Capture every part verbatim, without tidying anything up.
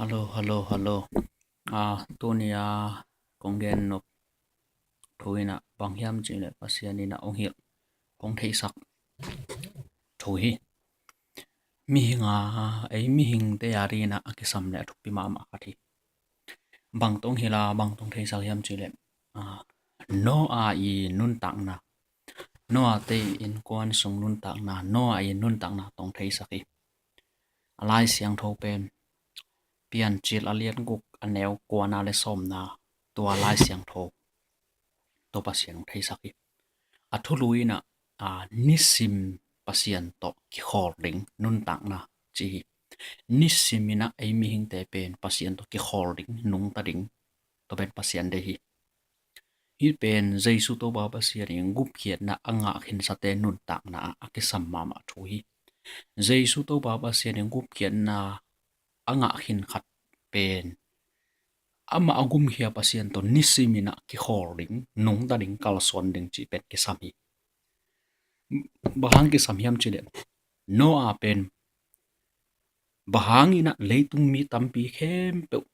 Hallo, hallo, hallo. Ah, tuni a kong gen nop thu in ah bang hiam cih leh Pasian in ah hong hilh, hong theisak thu hi. Mihing a, ei mihingte a dingin ah a kisam leh a thupi mahmah khat hi. Bang tawh hong hilh a, bang tawh hong theisak hiam cih leh, ah, Noah i nuntakna, Noah te innkuan sung nuntakna, Noah i nuntakna tawh hong theisak hi. A Lai Siangtho pen Piancil a lian guk a neu kuana leh sawmna, tua Lai Siangtho tawh Pasian hong theisak hi. A thulu in ah, a, nisim Pasian tawh kikhawl ding nuntakna ci hi. Nisim in ah ei mihingte pen Pasian tawh kikhawl ding, nungta ding, tua pen Pasian deih hi. Hih pen Jesu Topa Pasian in gupkhiatna a ngah khinsate nuntakna ah a kisam mahmah thu hi. Jesu Topa Pasian in gupkhiatna a ngah khin khat pen amah a gumkhia Pasian tawh nisim in ah kikhawl ding, nungta ding, kalsuan ding cih pen kisam hi. Bang hang kisam hiam cih leh, Noah pen bang hangin ah leitung mi tampi khempeuh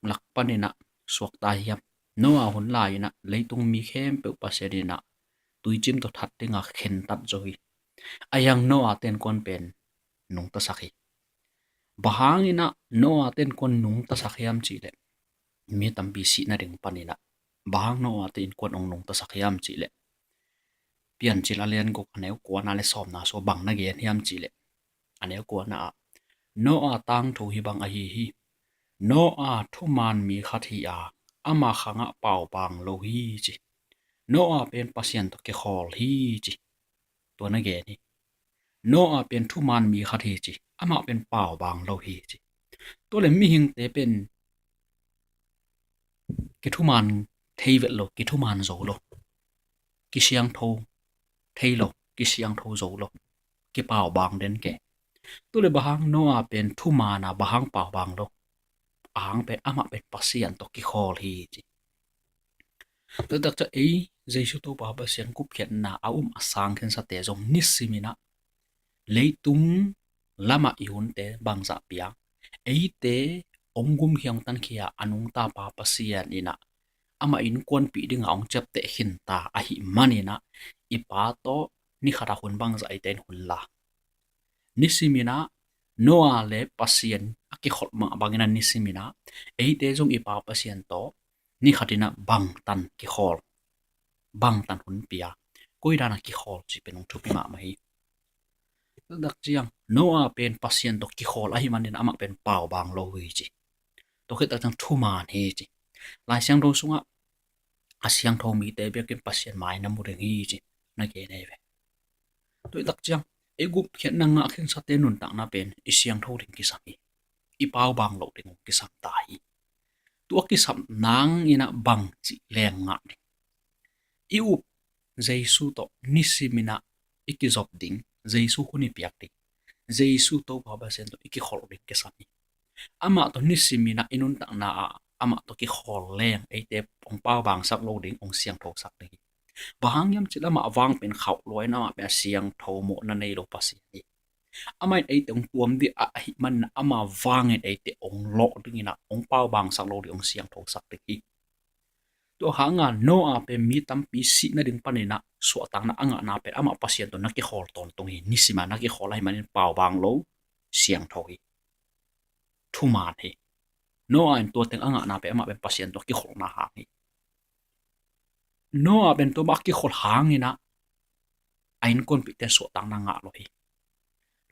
lak panin ah suakta hiam? Noah hun lai-in ah leitung mi khempeuh Pasian in ah tuicim tawh that dingin khentat zo hi. Ahi hang Noah te innkuan pen nungtasak hi. Bang hangin ah Noah te innkuan nungtasak hiam cih leh, mi tampi sih nading panin ah bang hang Noah te innkuan hong nungtasak hiam cih leh, Piancil a lian guk a neu kuana leh sawmna sung bang na gen hiam cih leh, a neu kuana ah, Noah tangthu hih bang ahi hi. Noah thuman mi khat hi a, ama khangah paubaang lo hi ci. Noah pen Pasian tawh kikhawl hi ci. Tua na gen hi. Noah pen thuman mi khat hi ci. Amah pen paubaang lo hi ci. Tua leh mihingte pen kithuman thei vet lo, kithuman zo lo, kisiangtho thei lo, kisiangtho zo lo, kipaubaang den kei. Tua leh bang hang Noah pen thuman a, bang hang paubaang lo? A hang pen amah pen Pasian tawh kikhawl hi ci. Tua tak ciang ei Jesu Topa Pasian gupkhiatna a um a sang khinsate zong nisim in ah leitung lamah i hunte bangzah piang, eite hong gumkhia hong tankhia a nungta pa Pasian in ah amah innkuanpih dingin hong ciapteh khinta ahih manin ah i Pa tawh ni khat a hun bangzah eite in hun la. Nisim in ah Noah leh Pasian a kikholh mah bangin ah nisim in ah eite zong i Pa Pasian tawh ni khat in ah bangtan kikhawl, bangtan hun pia, koi dan a kikhawl cih pen hong thupi mahmah hi. Tua tak ciang Noah pen Pasian tawh kikhawl ahih manin amah pen paubaang lo hi ci. Tua khit tak ciang thuman hi ci. Lai Siangtho sungah a siangtho mite biakinn Pasian mai na mu ding hi ci na gen hi ve. Tua tak ciang ei gupkhiatna ngah khinsate nuntakna pen i siangtho ding kisam hi. I paubaang loh ding kisam ta hi. Tua kisam nang in ah bang cih leng ngah ding? I up Jesu tawh nisim in ah i kizop ding, Jesu hun i piak ding, Jesu Topa Pasian tawh i kikholh ding kisam hi. Amah tawh nisim in ah i nuntakna ah amah tawh kikhawl leng eite hong paubaangsak lo ding, hong siangthosak ding hi. Bang hang hiam cih leh amah vang pen khauh lua in, amah pen a siangtho mawhna nei lo Pasian hi. Amah in eite hong tuam ding ahih manin amah vangin eite hong lawh dingin ah hong paubaangsak lo ding, hong siangthosak ding hi. Tua hangin Noah pen mi tampi sih nading panin ah suahtakna a ngahna pen amah Pasian tawh na kikhawl tawntung hi. Nisim a na kikhawl ahih manin paubaang lo, siangtho hi, thuman hi. Noah in tua teng a ngahna pen amah pen Pasian tawh kikholhna hang hi. Noah pen tua mah a kikholh hangin ah a innkuanpihte suahtakna ngah lo hi.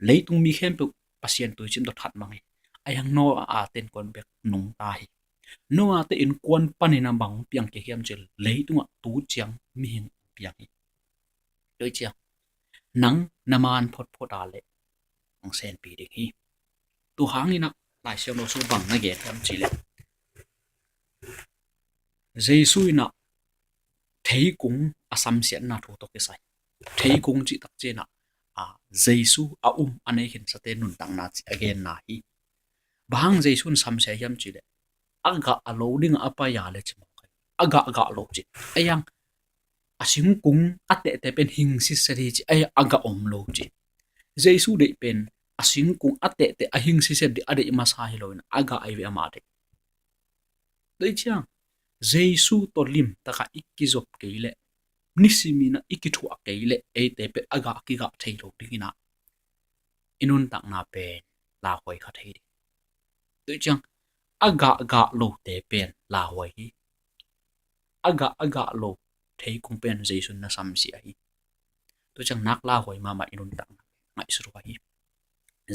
Leitung mi khempeuh Pasian tuicim tawh that mang hi. Ahi hang Noah te innkuan bek nungta hi. Noah te innkuan panin ah bang piang kik hiam cih leh leitungah tu ciang mihing piang hi. Tua ciang nang na man photphot a leh hong senpi ding hi. Tua hangin ah Lai Siangtho sung bang na gen hiam cih leh, Jesu in ah theikung a samsiatna thu tawh kisai. Theikung cih tak ciang ah, a, Jesu a um a nei khinsate nuntakna cih a genna hi. Bang hang Jesu in samsia hiam cih leh, a gah a lo dingah a pai a leh ci mawk hi. A gah gah lo ci. Ahi hang a singkung a tehte pen hing sitset hi ci. Ahi hang a gah om lo ci. Jesu deih pen a singkung a tehteh a hing siset ding a deih masa hi lo in a gah ahi ve amah deih. Tua hi ciang Jesu tawh limtakah i kizop kei leh, nisimin ah i kithuah kei leh eite pen a gah kigah thei lo ding in ah i nuntakna pen lauhuai kha thei ding. Tua hi ciang a gah gah lote pen lauhuai hi. A gah a gah lo thei kung pen Jesu na samsia hi. Tua ciang nak lauhuai mahmah i nuntakna ngaihsut uh ahi.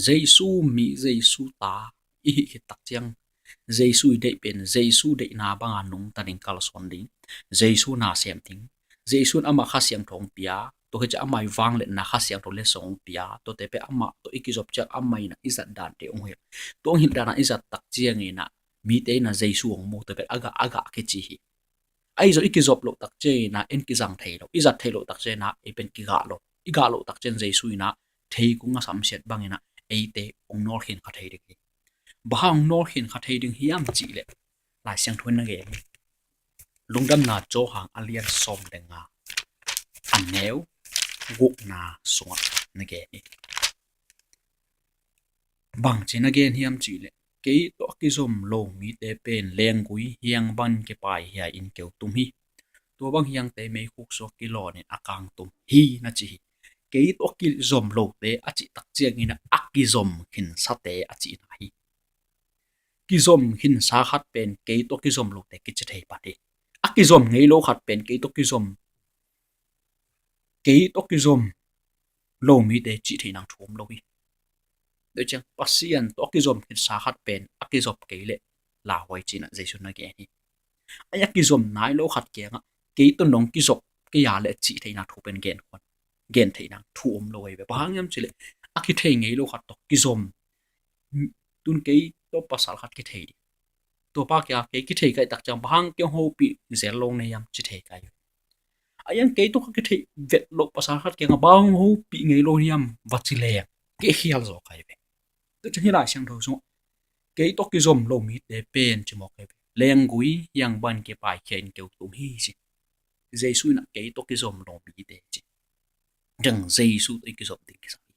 Jesu mi, Jesu ta i hih khit tak ciang Jesu i deih pen Jesu deihna banga nungta ding, kalsuan ding, Jesu na sem ding, Jesu in amah Kha Siangtho hong pia, tua hi ciang amah i vangliatna Kha Siangtho le song hong pia, tuate pen amah tawh i kizop ciang amah in ah i zat dante hong hilh. Tua hong hilh dan a i zat tak ciangin ah mite in ah Jesu hong mu, tua pen a gah a gah kici hi. Ahi zong i kizop loh tak ciangin ah en kizang thei lo, i zat thei loh tak ciangin ah ei pen kigah lo, i gah loh tak ciang Jesu in ah thei kung a samsiat bangin ah eite hong nawlkhin kha thei ding hi. Bang hang hong nawlkhin kha thei ding hiam cih leh Lai Siangtho in na gen hi. Lungdamna Johan a lian sawm le nga, a neu gukna sungah na gen hi. Bangci na gen hiam cih leh, kei tawh a kizom lo mite pen lenggui hiang bang kipai hia in keu tum hi. Tua bang hiangte meikhuk sua kilawnin a kang tum hi na ci hi. Kei tawh a kizom lote a cih tak ciangin a kizom khinsate a cihna hi. Kizom khinsa khat pen kei tawh kizom lote kici thei pan hi. A kizom ngei lo khat pen kei tawh kizom, kei tawh kizom lo mite cih thei nang thu om lo hi. Tua ciang Pasian tawh a kizom khinsa khat pen a kizop kei leh lauhuai cih in ah Jesu na gen hi. Ahi a kizom nai lo khat kiangah kei tawh nong kizop kei a leh cih theihna thu pen gen khuan, gen theihna thu om lo ahi ve. Bang hang hiam cih leh a kithei ngei lo khat tawh kizom, tun kei tawh pasal khat kithei ding, tua pa kia kei kithei ka hih tak ciang bang hang kei hong hopih zel lo na hiam ci thei ka hi. Ahi hang kei tawh ka kithei vet loh pasal khat kiangah bang hong hopih ngei lo hiam va ci leng kei khial zaw ka hi ve. Tua ciang hih Lai Siangtho sungah kei tawh kizom lo mite pen ci mawk ka hi ve. Lenggui hiang bang kipai khia in keu tum hi ci. Jesu in ah kei tawh kizom lo mite ci. Dang Jesu tawh i kizop ding kisam hi.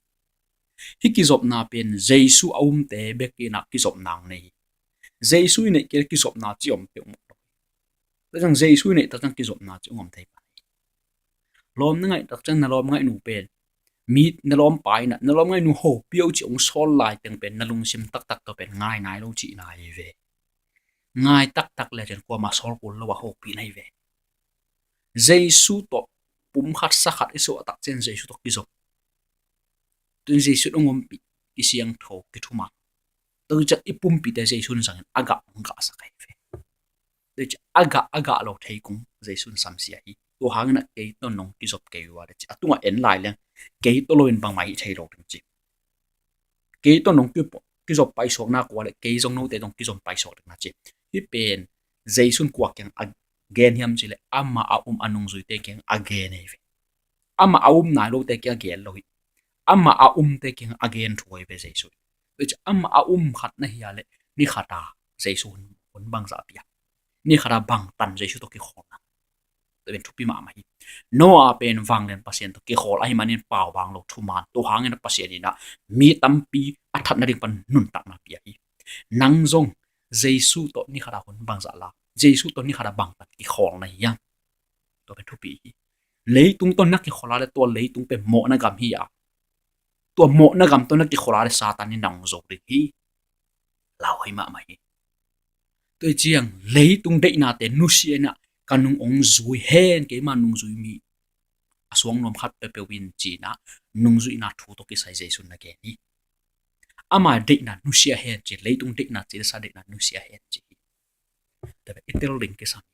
Hih kizopna pen Jesu a umte bek in ah kizopna hong nei hi. Jesu i neih kei leh kizopna ci om peuh mawk lo. Tua ciang Jesu i neih tak ciang kizopna ci hong om thei pan hi. Lawm na ngaih tak ciang na lawm ngaihnu pen, mi na lawmpa in ah na lawm ngaihnu hopih o cih hong sawl lai teng pen na lungsim taktak tawh pen ngai nai lo cihna hi ve. Ngai taktak le ciang kuamah sawl kul lo a hopih na hi ve. Jesu tawh pumkhat sakhat i suah tak ciang Jesu tawh kizop. Tun Jesu hong ompih, kisiangtho, kithuman. Tua ciang i pumpite Jesu in zangin a gah hong gahsak ahi ve. Tua ciang a gah a gah lo thei kung Jesu in samsia hi. Tua hangin ah kei tawh nong kizop kei uh a le ci, a tungah en lai leng kei tawh lo in bangmah hih thei lo ding ci. Kei tawh nong ki, kizop paisuak nak uh a le kei zong note tawh kizom paisuak ding na ci. Hih pen Jesu in kua kiang a gen hiam cih leh amah a um a nungzuite kiang a gen ahi ve. Amah a um nai lote kiang a gen lo hi. Amah a umte kiang a gen thu ahi ve Jesu. Tua ciang amah a um khat na hi a leh ni khat a Jesu hun, hun bangzah pia, ni khat a bangtan Jesu tawh kikholna. Tua pen thupi mahmah hi. Noah pen vanglian Pasian tawh kikhol ahih manin paubang lo thuman, tua hangin a Pasian in ah mi tampi a that nading pan nuntakna pia hi. Nang zong Jesu tawh ni khat a hun bangzah la, Jesu tawh ni khat a bangtan kikhol na hi hiam? Tua pen thupi hi. Leitung tawh na kikhol a le tua leitung pen mawhna gam hi a, tua mawhna gam tawh na kikhol a le Satan in nang zo ding hi. Lauhuai mahmah hi. Tua hi ciang leitung deihnate nusia in ah ka nung hong zui hen, keima nungzui mi a suang nuam khat peuhpeuh in ci-in ah nungzuihna thu tawh kisai Jesu na gen hi. Ama deihna nusia hen ci, leitung deihna ci le sa deihna nusia hen ci hi. Tua pen i tel ding kisam hi.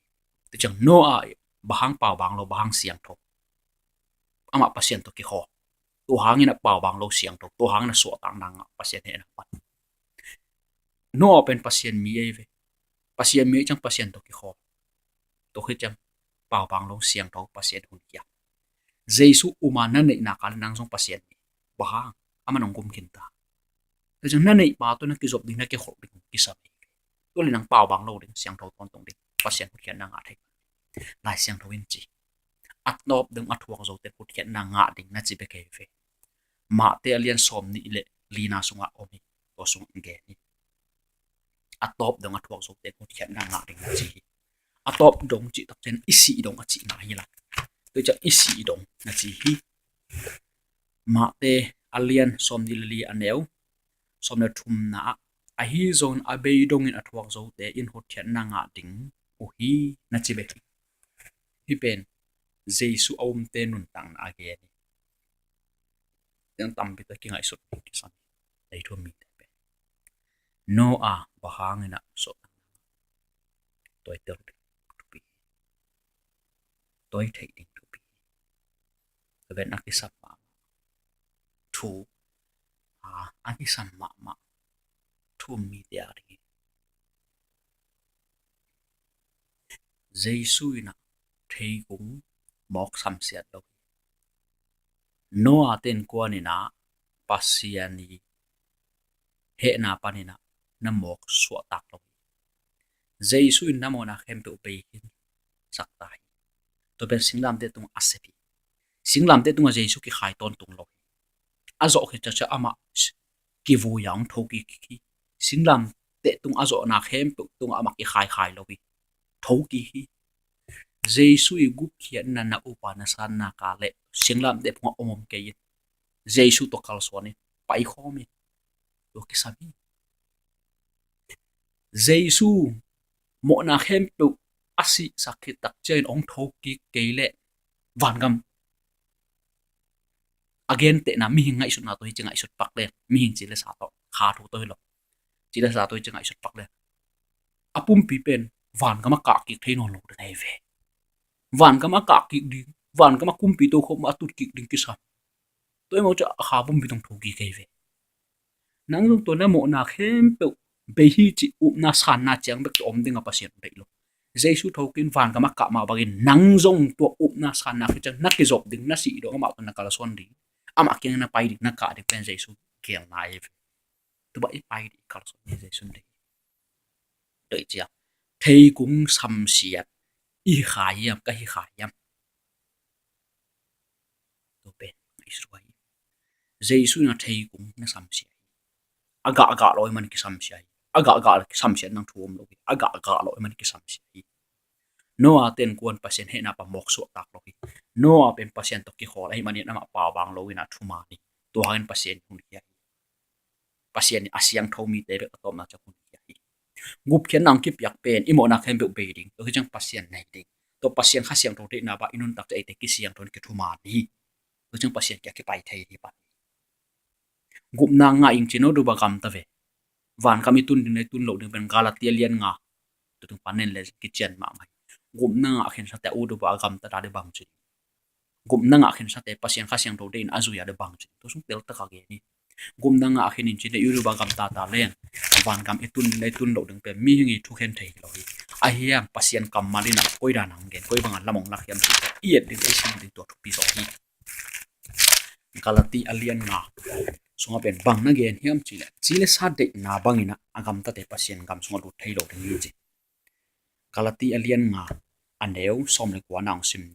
Tua ciang Noah bang hang paubang lo, bang hang siangtho? Amah Pasian tawh kikhawl. Tua hangin a paubang lo siangtho, tua hangin a suahtakna ngah, Pasian hehna pan. Noah pen Pasian mi ahi ve. Pasian mi ahi ciang Pasian tawh kikhawl. Tua hi ciang paubang lo siangtho, Pasian hun khia. Jesu um a na neihna kal nang zong Pasian mi. Bang hang? Amah nong gum khin ta. Tua ciang na neihpa tawh na kizop ding, na kikholh ding kisam hi. Tua le nang paubang lo ding, siangtho tawntung ding, Pasian hutkhiatna ngah thei. Lai Siangtho in ci. A tawp ding a thuak zote hutkhiatna ngah ding na ci bek hi ve. Mate a lian sawm nih le lina sungah om hi. Tua sungah gen hi. A tawp dong a thuak zote hotkhiatna ngah ding na ci hi. A tawp dong cih tak ciang i sih dong a cihna hi la. Tua ciang i sih dong na ci hi. Mate a lian sawmnih le li a neu sawm le thumna ah, ahi zongin a bei dongin a thuak zote in hotkhiatna ngah ding uh hi na ci bek hi. Hih pen Jesu a umte nuntakna a gen hi. Ciang tampi tawh kingaihsut kisam hi. Ei thu mite pen Noah bang hangin a suahtakna ngah? Tua i tel ding thupi hi. Tua i theih ding thupi hi. Tua pen a kisam mahmah thu, a, a kisam mahmah thu mite a ding hi. Jesu in a theikung mawk samsiat lo hi. Noah te innkuan in a Pasian i hehna panin a na mawk suahtak lo hi. Jesu in na mawhna khempeuh bei khin sak ta hi. Tua pen singlamteh tungah a sep hi. Singlamteh tungah Jesu kikhai tawntung lo hi. A zawh khit ciang amah kivui a hong tho kik hi. Singlamteh tung a zawhna khempeuh tungah amah kikhaikhai lo hi. Tho kik hi. Jesu i gupkhiatna na up a na sanna ka leh singlamteh phungah om om kei in, Jesu tawh kalsuan in, paikhawm in. Tua kisam hi. Jesu mawhna khempeuh a sihsak khit tak ciangin hong tho kik kei leh vangam a gentehna, mihing ngaihsutna tawh hi ci, ngaihsut pak leng, mihing ci le sa tawh, kha thu tawh hi lo, ci le sa tawh hi ci, ngaihsut pak leng, a pumpi pen vangam a kah kik thei nawn lo ding ahi ve. Vangam a kah kik ding, vangam a kumpi tokhom a tut kik ding kisam. Tua hi mawk ciang a kha pumpi tawh hong tho kik hi ve. Nang zong tua na mawhna khempeuh bei hi cih upna sanna ciang bek tawh om ding a Pasian deih lo. Jesu tho kik in, vangam a kah mah bangin nang zong tua upna sanna khit ciang na kizop ding, na sih dong, amah tawh na kalsuan ding, amah kiang na pai ding, na kah ding pen Jesu geelna ahi ve. Tua bang i pai ding, i kalsuan ding Jesu deih. Tua hi ciang theikung samsiat i hi kha hiam, ka hi kha hiam? Tua pen ngaihsut hi. Jesu in a theikung na samsia hi. A gahgah lo ahih manin kisamsia hi. A gahgah lo, kisamsia nang thu om lo hi. A gahgah lo ahih manin kisamsia hi. Noah te innkuan Pasian hehna pan mawk suahtak lo hi. Noah pen Pasian tawh kikhawl ahih manin amah pau bang lo in a thuman hi. Tua hangin Pasian hun hi a hi. Pasian in a siangtho mite bek a tawpna ciang hun hi a hi. Gupkhiatna hong kipiak pen i mawhna khempeuh bei ding, tua khit ciang Pasian nei ding, tua Pasian Kha Siangtho deihna bang i nuntak ciang eite kisiangtho in kithuman hi. Tua ciang Pasian kiang kipai thei hi pan. Gupna ngah ing ci-in a ut uh bang a gamta ve. Vangam i tun ding le i tun loh ding pen Galati a lian nga, tua tung pan nen le kician mahmah hi. Gupna ngah khin sate a ut uh bang a gamta ding bang ci ding? Gupna ngah khin sate Pasian Kha Siangtho deih in a zui a ding bang ci ding? Tua sung teltak a gen hi. Gupna ngah khin in ci-in le i ut uh bang a gamta ta leng, vangam i tun ding le i tun loh ding pen mihing i thukhen thei hi lo hi. Ahi hang Pasian kammal in a koi dan hong gen, koi bang a lam hong lak hiam cih i et ding, i sim ding tua thupi zaw hi. Galati a lian nga sungah pen bang na gen hiam cih leh, ci le sa deihna bangin a gamtate Pasian gam sungah lut thei lo ding hi ci. Galati a lian nga a neu sawm le kuana hong sim ni.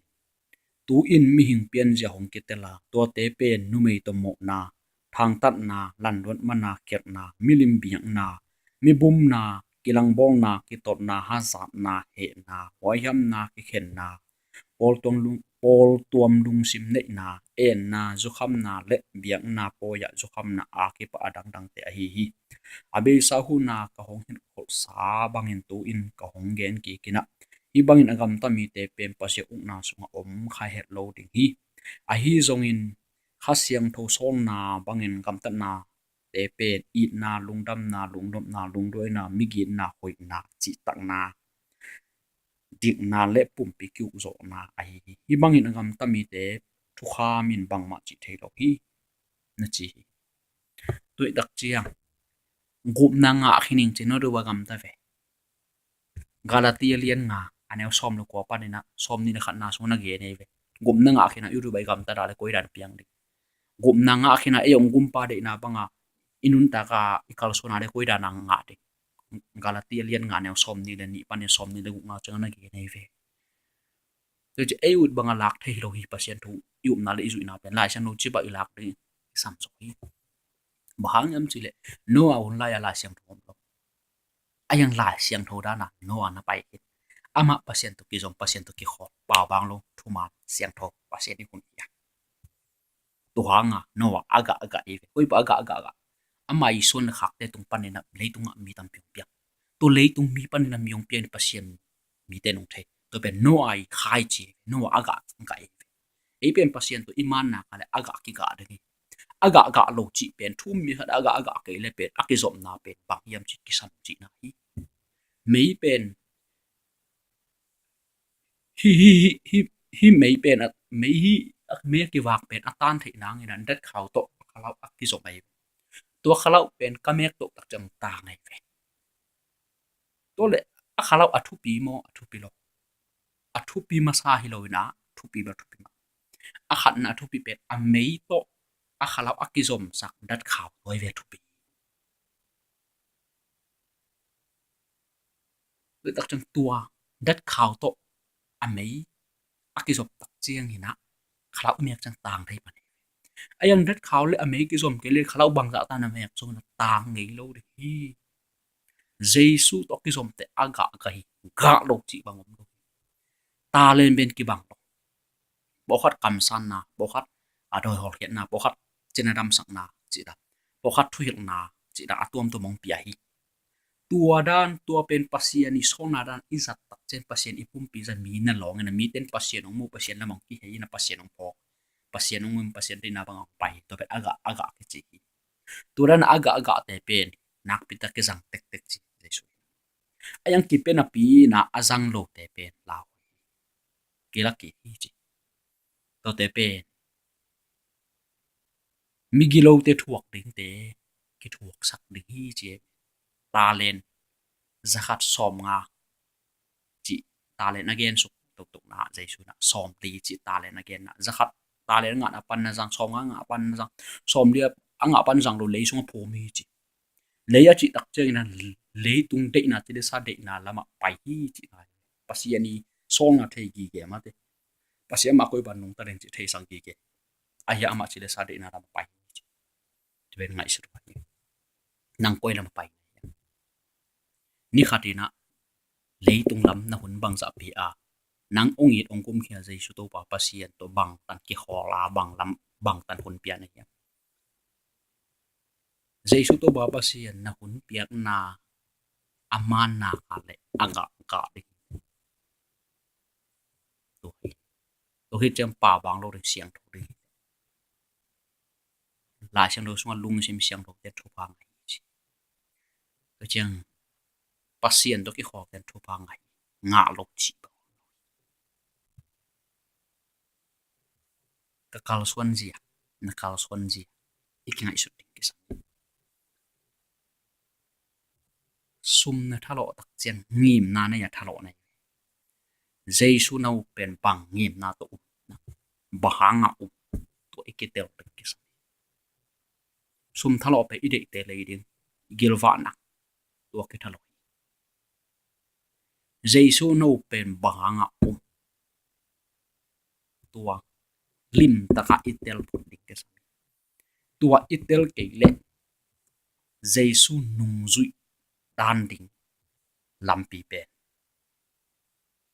Tu-in mihing pianzia hong kitel a, tuate pen numei tawh mawhna, thangtatna, lanluat mana, khialhna, milim biakna, mibumna, kilangbawlna, kitotna, hazatna, hehna, huaihamna, kikhenna, pawltuam lung, pawltuam lungsim neihna, enna, zukhamna le biakna pawi-ah zukhamna a kipat a dangdangte ahi hi. A beisa hun-a ka hong hilhkholhsa bangin tu-in ka hong gen kik in ah, hih bangin a gamta mite pen Pasian ukna sungah om kha het lo ding hi. Ahi zongin Kha Siangtho sawlna bangin gamtatnate pen itna, lungdamna, lungnopna, lungduaina, migitna, hoihna, cihtakna, dikna le pumpi kiukzawhna ahi hi. Hih bangin a gamta mite thukham in bangmah cih thei lo hi, na ci hi. Tua hi tak ciang gupna ngah khin ing ci-in a ut uh bang a gamta ve. Galati a lian nga a neu sawm le kua panin ah sawmnih le khatna sung na gen hi ve. Gupna ngah khin a i ut uh bang i gamta dan le koi dan piang ding? Gupna ngah khin a ei hong gumpa deihna bang a i nuntak a i kalsuan a le koi dan a ngah ding? Galati a lian nga a neu sawmnih le nih panin sawmnih le gukna ciang na gen hi ve. Tua ci ei ut bang a lak thei hi lo hi, Pasian thu i upna le i zuihna pen Lai Siangtho ci bang i lak ding i sam zaw hi. Bang hang hiam cih leh Noah hun lai-a Lai Siangtho om lo. A hiang Lai Siangtho dan-a Noah na pai hi. Amah Pasian tawh kizom, Pasian tawh kikhawl, paubang lo, thuman siangtho Pasian ii hun hi a. Tua hangah Noah a gah a gah hi ve. Koi bang a gah a gah a gah? Ama ii suan le khakte tung panin a leitung ah mi tampi hong piang. Tua leitung mi panin a mi hong piang in Pasian mite nong thei. Tua pen Noah ii khaici, Noah a gah a gah hi ve. Ei pen Pasian tawh i manna kha leh a gah kigah ding hi. A gah gah lo cih pen thu-um mi khat a gah a gah kei leh pen a kizopna pen bang hiam cih kisam cihna hi. Mei pen hi, hi, hi, hi, hi mei pen a, mei hi, a mei a kivak pen a tan theih nangin a datkhau tawh a khalau a kizom ahi ve. Tua khalau pen ka mek tawh tak ciang tang ahi ve. Tua leh a khalau a thupi maw, a thupi lo? A thupi masa hi lo in a, thupi maw, thupi maw? A khatna a thupi pen a mei tawh a khalau a kizomsak datkhau tua hi ve a thupi. Tua tak ciang tua datkhau tawh a mei a kizop tak ciangin a khalau a mek ciang tang thei pan hi. A hiang datkhau leh a mei kizom kei leh khalau bangzah tan a mek zong in a tang ngei lo ding hi. Jesu tawh kizomte a gah gah hi, gah lo cih bang om lo. Talent pen kibang lo. Pawlkhat kamsanna, pawlkhat a dawi hawlkhiatna, pawlkhat cina damsakna cih dan, pawlkhat thuhilhna cih dan a tuamtuam hong pia hi. Tua dan, tua pen Pasian ii sawlna dan i zat tak ciang Pasian ii pumpi zat mi na lawng in a, mite in Pasian hong mu, Pasian lam hong kihei in a, Pasian hong phawk, Pasian hong um, Pasian deihna bang hong pai hi. Tua pen a gah a gah kici hi. Tua dan a gah a gahte pen nakpi tak kizang tektek ci Jesu. A hiang kipe napi in a a zang lote pen lau hi. Kilak kik hi ci. Tuate pen migilote thuak dingte kithuaksak ding hi ci. Talent zakhat sawmnga cih talent a gen suk toktok na Jesu in a sawmli cih talent a gen na, zakhat talent a ngahna pan na zang, sawmnga a ngah pan na zang, sawmli a ngah pan zang lo lei sungah phum hi ci. Lei a cih tak ciangin a leitung deihna, cilesa deihna lamah pai hi cihna. Pasian ii sawlna thei gige mate. Pasian mah koi ban nungta ding cih theisak gige. A hiang amah cilesa deihna lamah pai hi cih. Tua pen ngaihsut uh hi. Nang koi lamah pai na hiam? Ni khat in a leitung lam na hun bangzah pia a, nang hong it hong kumkhia Jesu Topa Pasian tawh bangtan kikhawl a, bang lam, bangtan hun pia na hiam? Jesu Topa Pasian na hun piakna a manna kha leh a gah gah ding. Tua hi. Tua hi ciang paubang lo ding, siangtho ding. Lai Siangtho sungah lungsim siangthote thupha ngah hi ci. Tua ciang Pasian tawh kikhawlte thupha ngah hi. Ngah lo cih bang. Ka kalsuan zia, na kalsuan zia i kingaihsut ding kisam. Sum na thalawh tak ciang ngimna nei a thalawh nei. Jesu na up pen bang ngimna tawh um, bang hanga um, tua i kitel ding kisam. Sum thalawh pen i deihte lei ding, i gilvahna, tua kithalawh hi. Jesu na up pen bang hanga um, tua limtaka i tel phot ding kisam. Tua i tel kei leh Jesu nungzuih dan ding lampi pen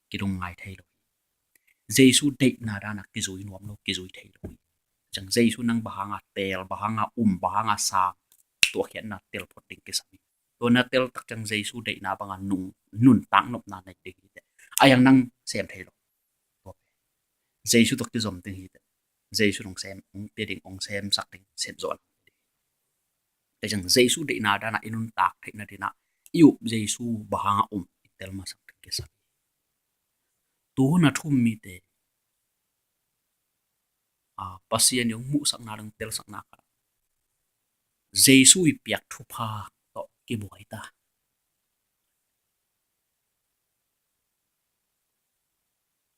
kidong ngai thei lo hi. Jesu deihna dana kizui nuam lo, kizui thei lo hi. Ciang Jesu nang bang hanga teel, bang hanga um, bang hanga sang, tua khiatna tel phot ding kisam hi. Tua na tel tak ciang Jesu deihna banga nung, nuntak nopna nei ding hi teh. A hiang nang sem thei lo. Tua pen Jesu tawh kizom ding hi teh. Jesu nong sem, hong pia ding, hong semsak ding, sem zawh ding. Tua ciang Jesu deihna dana i nuntak theihna dingin i up Jesu bang hanga um i tel masak ding kisam hi. Tu hun a thu-um mite, a, Pasian i hong muhsakna ding telsakna khat, Jesu i piak thupha tawh kibuai ta.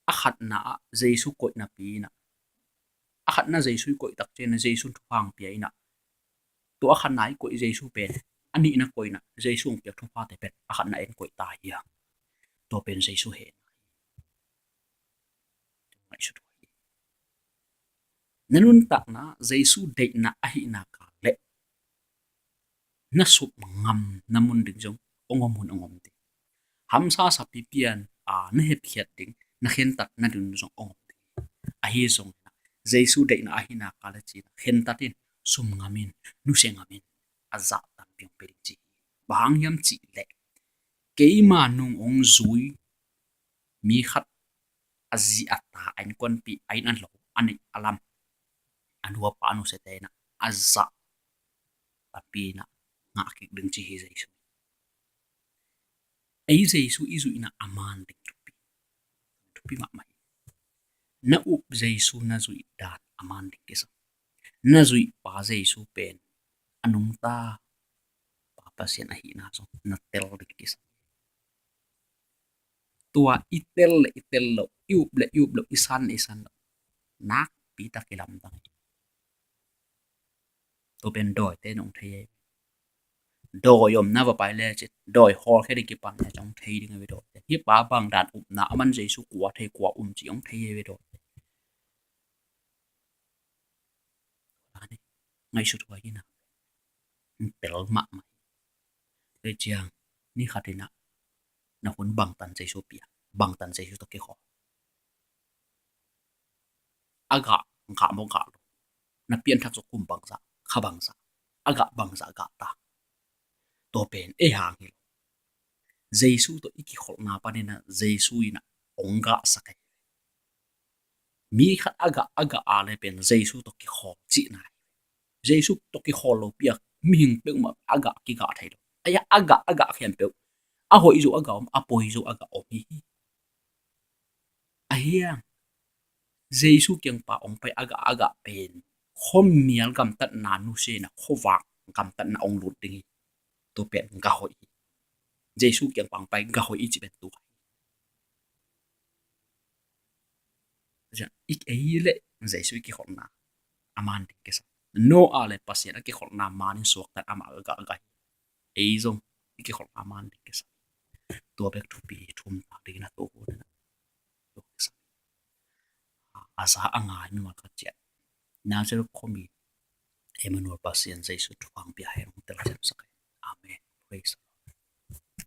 A khatna ah Jesu koihna pi in a, a khatna Jesu i koih tak ciangin a Jesu thupha hong pia in a, tua a khatna i koih Jesu pen, a nihna koihna Jesu hong piak thuphate pen a khatna en koih ta hi a. Tua pen Jesu hehna hi. Ngaihsut uh hi. Na nuntakna Jesu deihna ahihna kal leh na sum ngam na mun ding zong ong om hun ong om ding. Hamsa sapipian a na hepkhiat ding, na khentat na ding zong ong om ding. Ahi zong Jesu deihna ahi nak leh ci-in khentat in, sum ngam in, nusia ngam in, a zah tampi ong pia ding ci hi. Bang hang hiam cih leh keima nung ong zui mi khat a zi a ta, a innkuanpih, a inn a lo, a neih a lam, a nu a pa a nusiate in a zah tampi in ngah kik ding ci hi Jesu. Ei Jesu i zuihna a man ding thupi, thupi mahmah hi. Na up Jesu na zuih dan a man ding kisam. Na zuih pa Jesu pen a nungta Pa Pasian ahihna zong na tel ding kisam. Tua i tel le i tel loh, i up le i up loh, i san le i san loh, nakpi tak i lamdang hi. Tua pen dawite in ong thei hi. Dawi omna va pai le cin, dawi hawlkhia ding kipan le cin ong thei ding hi ve dawite. Hih pa bang dan upna a man, Jesu kua thei, kua um ci ong thei hi ve dawite. Ngaihsut huai hi na. Tel mahmah hi. Tua ciang ni khat in na hun bangtan Jesu pia, bangtan Jesu tawh kikhawl. A gah, gah maw, gah lo? Na pianthak sung kum bangzah, kha bangzah, a gah bangzah gah ta? Tua pen ei hang hi lo. Jesu tawh i kikholhna panin Jesu in ong gahsak hi. Mi khat a gah, a gah a le pen Jesu tawh kikhawl cihna hi. Jesu tawh kikhawl lopi a mihing peuhmah a gah kigah thei lo. Ahi a gah, a gah khempeuh, a hoih zo a gah om, a poi zo a gah om hi hi. Ahi hang Jesu kiang pan ong pai a gah, a gah pen khuamial gamtatna nusia in khuavak gamtatna ong lut ding hi. Tua pen gah hoih hi. Jesu kiang pan pai gah hoih i cih pen tua hi. Ei le Jesu i kikholhna a man ding kisam. Noah le Pasian a kikholhna manin suakta in amah gah, gah hi. Ei zong i kikholhna a man ding kisam. Tua bek thupi, thum tak ding na tua hun na. Tua kisam. A za a nga in mah ka ciah. Nazareth khuami Emmanuel, Pasian Jesu thupha pia hen, ong tel semsak.